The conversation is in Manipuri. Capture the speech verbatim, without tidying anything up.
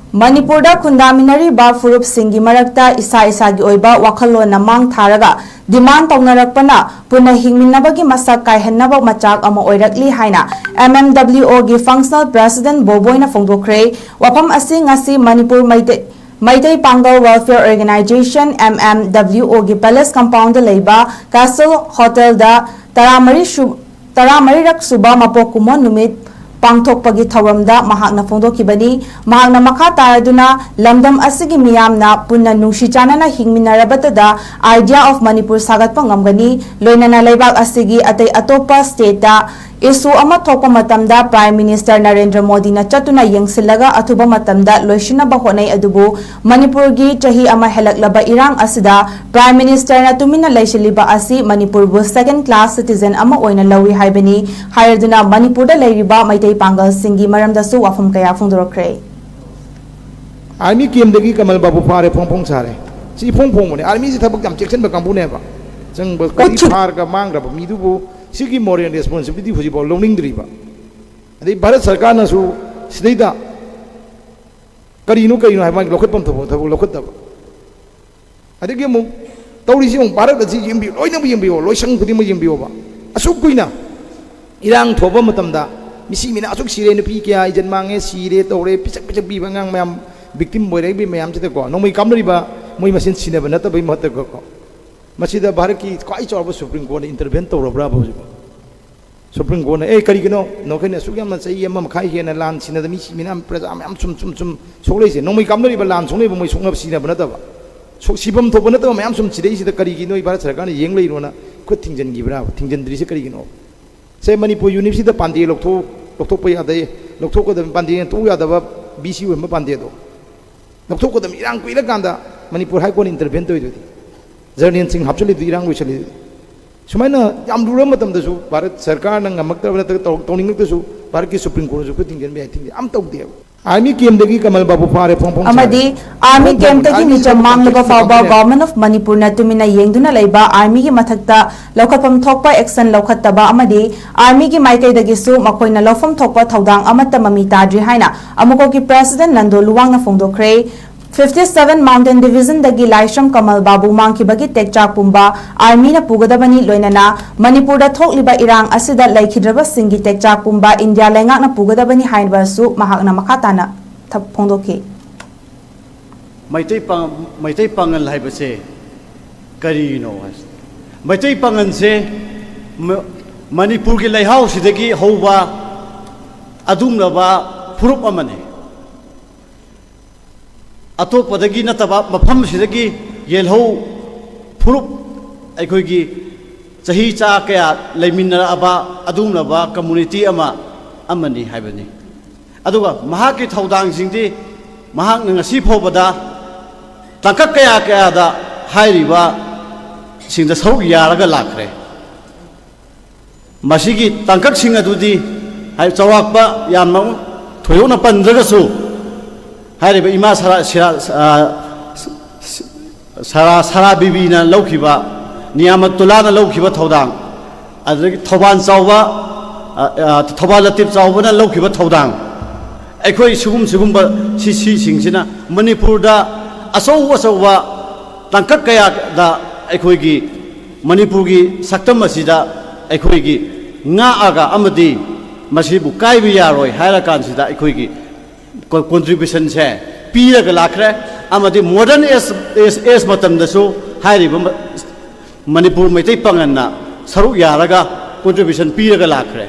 ꯃꯅꯤꯄꯨꯔꯗ ꯈꯨꯟꯗꯥꯃꯤꯟꯅꯔꯤꯕ ꯐꯨꯔꯨꯞꯁꯤꯡꯒꯤ ꯃꯔꯛꯇ ꯏꯁꯥ ꯏꯁꯥꯒꯤ ꯑꯣꯏꯕ ꯋꯥꯈꯜꯂꯣꯟꯅ ꯃꯥꯡ ꯊꯥꯔꯒ ꯗꯤꯃꯥꯟ ꯇꯧꯅꯔꯛꯄꯅ ꯄꯨꯟꯅ ꯍꯤꯡꯃꯤꯟꯅꯕꯒꯤ ꯃꯁꯛ ꯀꯥꯏꯍꯟꯅꯕ ꯃꯆꯥꯛ ꯑꯃ ꯑꯣꯏꯔꯛꯂꯤ ꯍꯥꯏꯅ M M W O ꯒꯤ functional president ꯕꯣꯕꯣꯏꯅ ꯐꯣꯡꯗꯣꯛꯈ꯭ꯔꯦ꯫ ꯋꯥꯐꯝ ꯑꯁꯤ ꯉꯁꯤ ꯃꯅꯤꯄꯨꯔ ꯃꯩꯇꯩ, ꯃꯩꯇꯩ ꯄꯥꯡꯒꯜ welfare organization, M M W O ꯒꯤ palace compound ꯗ ꯂꯩꯕ Castle Hotel ꯗ ꯇꯔꯥꯃꯔꯤ ꯁꯨ-, ꯇꯔꯥꯃꯔꯤꯔꯛ ꯁꯨꯕ ꯃꯄꯣꯛ ꯀꯨꯝꯑꯣꯟ ꯅꯨꯃꯤꯠ ꯄꯥꯡꯊꯣꯛꯄꯒꯤ ꯊꯧꯔꯝꯗ ꯃꯍꯥꯛꯅ ꯐꯣꯡꯗꯣꯛꯈꯤꯕꯅꯤ꯫ ꯃꯍꯥꯛꯅ ꯃꯈꯥ ꯇꯥꯔꯗꯨꯅ, ꯂꯝꯗꯝ ꯑꯁꯤꯒꯤ ꯃꯤꯌꯥꯝꯅ ꯄꯨꯟꯅ ꯅꯨꯡꯁꯤ ꯆꯥꯟꯅꯅ ꯍꯤꯡꯃꯤꯟꯅꯔꯕꯇꯗ Idea of Manipur ꯁꯥꯒꯠꯄ ꯉꯝꯒꯅꯤ꯫ ꯂꯣꯏꯅꯅ ꯂꯩꯕꯥꯛ ꯑꯁꯤꯒꯤ ꯑꯇꯩ ꯑꯇꯣꯞꯄ state ꯇ issue ꯑꯃ ꯊꯣꯛꯄ ꯃꯇꯝꯗ Prime Minister ꯅꯔꯦꯟꯗ꯭ꯔ ꯃꯣꯗꯤꯅ ꯆꯠꯇꯨꯅ ꯌꯦꯡꯁꯤꯜꯂꯒ ꯑꯊꯨꯕ ꯃꯇꯝꯗ ꯂꯣꯏꯁꯤꯟꯅꯕ ꯍꯣꯠꯅꯩ꯫ ꯑꯗꯨꯕꯨ ꯃꯅꯤꯄꯨꯔꯒꯤ ꯆꯍꯤ ꯑꯃ ꯍꯦꯜꯂꯛꯂꯕ ꯏꯔꯥꯡ ꯑꯁꯤꯗ Prime Minister ꯅ ꯇꯨꯃꯤꯟꯅ ꯂꯩꯁꯤꯜꯂꯤꯕ ꯑꯁꯤ ꯃꯅꯤꯄꯨꯔꯕꯨ second class citizen ꯑꯃ ꯑꯣꯏꯅ ꯂꯧꯏ ꯍꯥꯏꯕꯅꯤ ꯍꯥꯏꯔꯗꯨꯅ ꯃꯅꯤꯄꯨꯔꯗ ꯂꯩꯔꯤꯕ ꯃꯩꯇꯩ ꯄꯥꯡꯒꯜꯁꯤꯡꯒꯤ ꯃꯔꯝꯗꯁꯨ ꯋꯥꯐꯝ ꯀꯌꯥ ꯐꯣꯡꯗꯣꯔꯛꯈ꯭ꯔꯦ꯫ ꯑꯥꯔꯃꯤ ꯀꯦꯝꯗꯒꯤ ꯀꯃꯜ ꯕꯥꯕꯨ ꯐꯥꯔꯦ, ꯐꯣꯡ ꯐꯣꯡ ꯁꯥꯔꯦ꯫ ꯁꯤ ꯏꯐꯣꯡ ꯐꯣꯡꯕꯅꯦ꯫ ꯑꯥꯔꯃꯤꯁꯤ ꯊꯕꯛ ꯌꯥꯝ ꯆꯦꯛꯁꯤꯟꯕ ꯀꯥꯡꯕꯨꯅꯦꯕ꯫ ꯆꯪꯕ ꯀꯔꯤ ꯐꯥꯔꯒ ꯃꯥꯡꯈ꯭ꯔꯕ ꯃꯤꯗꯨꯕꯨ ꯁꯤꯒꯤ moral responsibility ꯍꯧꯖꯤꯛꯐꯥꯎ ꯂꯧꯅꯤꯡꯗ꯭ꯔꯤꯕ꯫ ꯑꯗꯩ ꯚꯥꯔꯠ ꯁꯔꯀꯥꯔꯅꯁꯨ ꯁꯤꯗꯩꯗ ꯀꯔꯤꯅꯣ ꯀꯔꯤꯅꯣ ꯍꯥꯏꯕ ꯃꯥꯒꯤ ꯂꯧꯈꯠꯐꯝ ꯊꯣꯛꯄ ꯊꯕꯛ ꯂꯧꯈꯠꯇꯕ꯫ ꯑꯗꯒꯤ ꯑꯃꯨꯛ ꯇꯧꯔꯤꯁꯤ ꯑꯃꯨꯛ ꯚꯥꯔꯠ ꯑꯁꯤ ꯌꯦꯡꯕꯤꯌꯨ, ꯂꯣꯏꯅꯃꯛ ꯌꯦꯡꯕꯤꯌꯨ, ꯂꯣꯏꯁꯪ ꯈꯨꯗꯤꯡꯃꯛ ꯌꯦꯡꯕꯤꯌꯣꯕ꯫ ꯑꯁꯨꯛ ꯀꯨꯏꯅ ꯏꯔꯥꯡ ꯊꯣꯛꯄ ꯃꯇꯝꯗ ꯃꯤꯁꯤ ꯃꯤꯅ ꯑꯁꯨꯛ ꯁꯤꯔꯦ, ꯅꯨꯄꯤ ꯀꯌꯥ ꯏꯖꯟ ꯃꯥꯡꯉꯦ, ꯁꯤꯔꯦ, ꯇꯧꯔꯦ, ꯄꯤꯁꯛ ꯄꯤꯁꯛ ꯄꯤꯕ ꯑꯉꯥꯡ ꯃꯌꯥꯝ victim ꯑꯣꯏꯔꯛꯏꯕ ꯃꯌꯥꯝꯁꯤꯗꯀꯣ, ꯅꯣꯡꯃꯩ ꯀꯥꯞꯅꯔꯤꯕ ꯃꯣꯏ ꯃꯁꯦꯟ ꯁꯤꯟꯅꯕ ꯅꯠꯇꯕꯒꯤ ꯃꯍꯨꯠꯇꯀꯣ, ꯃꯁꯤꯗ ꯚꯥꯔꯠꯀꯤ ꯈ꯭ꯋꯥꯏ ꯆꯥꯎꯔꯕ Supreme Court ꯅ intervene ꯇꯧꯔꯕ꯭ꯔꯥꯕ ꯍꯧꯖꯤꯛ? Supreme Court ꯅ ꯑꯦ ꯀꯔꯤꯒꯤꯅꯣ ꯅꯈꯣꯏꯅ ꯑꯁꯨꯛ ꯌꯥꯝꯅ ꯆꯍꯤ ꯑꯃ ꯃꯈꯥꯏ ꯍꯦꯟꯅ ꯂꯥꯟ ꯁꯤꯟꯅꯗ ꯃꯤ ꯁꯤ ꯃꯤꯅ ꯄ꯭ꯔꯖꯥ ꯃꯌꯥꯝ ꯁꯨꯝ ꯁꯨꯝ ꯁꯨꯝ ꯁꯣꯛꯂꯛꯏꯁꯦ? ꯅꯣꯡꯃꯩ ꯀꯥꯞꯅꯔꯤꯕ ꯂꯥꯟ ꯁꯣꯛꯅꯔꯤꯕ ꯃꯣꯏ ꯁꯣꯛꯅꯕ ꯁꯤꯅꯕ ꯅꯠꯇꯕ, ꯁꯣꯛ-, ꯁꯤꯐꯝ ꯊꯣꯛꯄ ꯅꯠꯇꯕ ꯃꯌꯥꯝ ꯁꯨꯝ ꯁꯤꯗꯩꯁꯤꯗ ꯀꯔꯤꯒꯤꯅꯣ ꯚꯥꯔꯠ ꯁꯔꯀꯥꯔꯅ ꯌꯦꯡ ꯂꯩꯔꯣꯅ ꯈꯨꯠ ꯊꯤꯡꯖꯤꯟꯈꯤꯕ꯭ꯔꯥꯕ? ꯊꯤꯡꯖꯤꯟꯗ꯭ꯔꯤꯁꯦ ꯀꯔꯤꯒꯤꯅꯣ? ꯁꯦ ꯃꯅꯤꯄꯨꯔ university ꯗ ꯄꯥꯟꯗꯦ ꯂꯧꯊꯣꯛ-, ꯂꯧꯊꯣꯛꯄ ꯌꯥꯗꯦ, ꯂꯧꯊꯣꯛꯀꯗꯕ ꯄꯥꯟꯗꯦ ꯇꯣꯛ ꯌꯥꯗꯕ B C ꯑꯣꯏꯕ ꯄꯥꯟꯗꯦ ꯑꯗꯣ ꯂꯧꯊꯣꯛꯀꯗꯕ ꯏꯔꯥꯡ ꯀꯨꯏꯔꯀꯥꯟꯗ ꯃꯅꯤꯄꯨꯔ High Court ꯅ intervene ꯇꯧꯔꯤꯗꯨꯗꯤ, ꯖꯔꯅꯦꯜꯁꯤꯡ ꯍꯥꯞꯆꯤꯜꯂꯤꯗꯨ ꯏꯔꯥꯡ ꯂꯣꯏꯁꯤꯜꯂꯤꯗꯨꯗꯤ꯫ ꯁꯨꯃꯥꯏꯅ ꯌꯥꯝ ꯂꯨꯔꯕ ꯃꯇꯝꯗꯁꯨ ꯚꯥꯔꯠ ꯁꯔꯀꯥꯔꯅ ꯉꯝꯃꯛꯇ꯭ꯔꯕ ꯅꯠꯇ꯭ꯔꯒ ꯇꯧ-, ꯇꯧꯅꯤꯡꯉꯛꯇ꯭ꯔꯁꯨ ꯚꯥꯔꯠꯀꯤ ꯁꯨꯄ꯭ꯔꯤꯝ ꯀꯣꯔꯠꯅꯁꯨ ꯈꯨꯠ ꯊꯤꯡꯖꯤꯟꯕ ꯌꯥꯏ, ꯊꯤꯡꯖꯤꯟ ꯑꯝ ꯇꯧꯗꯦꯕ꯫ ꯑꯥꯔꯃꯤ ꯀꯦꯝꯗꯒꯤ ꯀꯃꯜ ꯕꯥꯕꯨ ꯐꯥꯔꯦ, ꯐꯣꯡ ꯐꯣꯡ ꯑꯥꯔꯃꯤ ꯁꯥꯔꯦ꯫ ꯀꯦꯝꯞꯇꯒꯤ ꯐꯣꯡ ꯃꯤꯆꯝ ꯐꯣꯡ ꯃꯥꯡꯂꯕ ꯐꯥꯎꯕ ꯒꯣꯚꯔꯟꯃꯦꯟ ꯑꯣꯐ ꯃꯅꯤꯄꯨꯔꯅ ꯇꯨꯃꯤꯟꯅ ꯌꯦꯡꯗꯨꯅ ꯂꯩꯕ ꯑꯥꯔꯃꯤꯒꯤ ꯃꯊꯛꯇ ꯂꯧꯈꯠꯐꯝ ꯊꯣꯛꯄ ꯑꯦꯛꯁꯟ ꯂꯧꯈꯠꯇꯕ ꯑꯃꯗꯤ ꯑꯥꯔꯃꯤꯒꯤ ꯃꯥꯏꯀꯩꯗꯒꯤꯁꯨ ꯃꯈꯣꯏꯅ ꯂꯧꯐꯝ ꯊꯣꯛꯄ ꯊꯧꯗꯥꯡ ꯑꯃꯠꯇ ꯃꯃꯤ ꯇꯥꯗ꯭ꯔꯤ ꯍꯥꯏꯅ ꯑꯃꯨꯀꯣꯛꯀꯤ president Nando ꯂꯨꯋꯥꯡꯅ ꯐꯣꯡꯗꯣꯛꯈ꯭ꯔꯦ꯫ Fifty seven mountain ꯗꯤꯚꯤꯖꯟꯗꯒꯤ ꯂꯥꯏꯁ꯭ꯔꯝ ꯀꯃꯜ ꯕꯥꯕꯨ ꯃꯥꯡꯈꯤꯕꯒꯤ ꯇꯦꯛꯆꯥꯛ ꯄꯨꯝꯕ ꯑꯥꯔꯃꯤꯅ ꯄꯨꯒꯗꯕꯅꯤ, ꯂꯣꯏꯅꯅ ꯃꯅꯤꯄꯨꯔꯗ ꯊꯣꯛꯂꯤꯕ ꯏꯔꯥꯡ ꯑꯁꯤꯗ ꯂꯩꯈꯤꯗ꯭ꯔꯕꯁꯤꯡꯒꯤ ꯇꯦꯛꯆꯥꯛ ꯄꯨꯝꯕ ꯏꯟꯗꯤꯌꯥ ꯂꯩꯉꯥꯛꯅ ꯄꯨꯒꯗꯕꯅꯤ ꯍꯥꯏꯕꯁꯨ ꯃꯍꯥꯛꯅ ꯃꯈꯥ ꯇꯥꯅ ꯊ-, ꯐꯣꯡꯗꯣꯛꯈꯤ꯫ ꯃꯩꯇꯩ ꯄꯥꯡ-, ꯃꯩꯇꯩ ꯄꯥꯉꯜ ꯍꯥꯏꯕꯁꯦ ꯀꯔꯤꯅꯣ ꯍꯥꯏ? ꯃꯩꯇꯩ ꯄꯥꯉꯜꯁꯦ ꯃ-, ꯃꯅꯤꯄꯨꯔꯒꯤ ꯂꯩꯍꯥꯎꯁꯤꯗꯒꯤ ꯍꯧꯕ ꯑꯗꯨꯒꯨꯝꯂꯕ ꯐꯨꯔꯨꯞ ꯑꯃꯅꯤ꯫ ꯑꯇꯣꯞꯄꯗꯒꯤ ꯅꯠꯇꯕ ꯃꯐꯝꯁꯤꯗꯒꯤ ꯌꯦꯜꯍꯧ ꯐꯨꯔꯨꯞ, ꯑꯩꯈꯣꯏꯒꯤ ꯆꯍꯤ ꯆꯥ ꯀꯌꯥ ꯂꯩꯃꯤꯟꯅꯔꯛꯑꯕ ꯑꯗꯨꯒꯨꯝꯂꯕ ꯀꯝꯃꯨꯅꯤꯇꯤ ꯑꯃ, ꯑꯃꯅꯤ ꯍꯥꯏꯕꯅꯤ꯫ ꯑꯗꯨꯒ ꯃꯍꯥꯛꯀꯤ ꯊꯧꯗꯥꯡꯁꯤꯡꯗꯤ ꯃꯍꯥꯛꯅ ꯉꯁꯤ ꯐꯥꯎꯕꯗ ꯇꯥꯡꯀꯛ ꯀꯌꯥ ꯀꯌꯥꯗ ꯍꯥꯏꯔꯤꯕꯁꯤꯡꯗ ꯁꯔꯨꯛ ꯌꯥꯔꯒ ꯂꯥꯛꯈ꯭ꯔꯦ꯫ ꯃꯁꯤꯒꯤ ꯇꯥꯡꯀꯛꯁꯤꯡ ꯑꯗꯨꯗꯤ ꯍꯥꯏ-, ꯆꯥꯎꯔꯥꯛꯄ ꯌꯥꯝꯅ ꯊꯣꯏꯗꯣꯛꯅ ꯄꯟꯗ꯭ꯔꯒꯁꯨ, ꯍꯥꯏꯔꯤꯕ ꯏꯃꯥ ꯁꯔꯥ-, ꯁꯤꯔꯥ-, ꯑ, ꯁꯔꯥ-, ꯁꯔꯥ ꯕꯤꯕꯤꯅ ꯂꯧꯈꯤꯕ, ꯅꯤꯌꯥꯃꯠꯇꯨꯂꯥꯅ ꯂꯧꯈꯤꯕ ꯊꯧꯗꯥꯡ, ꯑꯗꯨꯗꯒꯤ ꯊꯧꯕꯥꯜ ꯆꯥꯎꯕ, ꯑ, ꯑ, ꯊꯧꯕꯥꯜ ꯂꯇꯤꯞ ꯆꯥꯎꯕꯅ ꯂꯧꯈꯤꯕ ꯊꯧꯗꯥꯡ, ꯑꯩꯈꯣꯏ ꯁꯤꯒꯨꯝ ꯁꯤꯒꯨꯝꯕ ꯁꯤ-, ꯁꯤꯁꯤꯡꯁꯤꯅ ꯃꯅꯤꯄꯨꯔꯗ ꯑꯆꯧ ꯑꯆꯧꯕ ꯇꯥꯡꯀꯛ ꯀꯌꯥꯗ ꯑꯩꯈꯣꯏꯒꯤ ꯃꯅꯤꯄꯨꯔꯒꯤ ꯁꯛꯇꯝ ꯑꯁꯤꯗ ꯑꯩꯈꯣꯏꯒꯤ ꯉꯥꯛꯑꯒ ꯑꯃꯗꯤ ꯃꯁꯤꯕꯨ ꯀꯥꯏꯕ ꯌꯥꯔꯣꯏ ꯍꯥꯏꯔꯀꯥꯟꯁꯤꯗ ꯑꯩꯈꯣꯏꯒꯤ ꯀꯣ-, ꯀꯣꯟꯇ꯭ꯔꯤꯕ꯭ꯌꯨꯁꯟꯁꯦ ꯄꯤꯔꯒ ꯂꯥꯛꯈ꯭ꯔꯦ꯫ ꯑꯃꯗꯤ ꯃꯣꯗꯔꯟ ꯑꯦꯖ, ꯑꯦꯖ, ꯑꯦꯖ ꯃꯇꯝꯗꯁꯨ ꯍꯥꯏꯔꯤꯕ ꯃ-, ꯃꯅꯤꯄꯨꯔ ꯃꯩꯇꯩ ꯄꯥꯉꯜꯅ ꯁꯔꯨꯛ ꯌꯥꯔꯒ ꯀꯣꯟꯇ꯭ꯔꯤꯕ꯭ꯌꯨꯁꯟ ꯄꯤꯔꯒ ꯂꯥꯛꯈ꯭ꯔꯦ꯫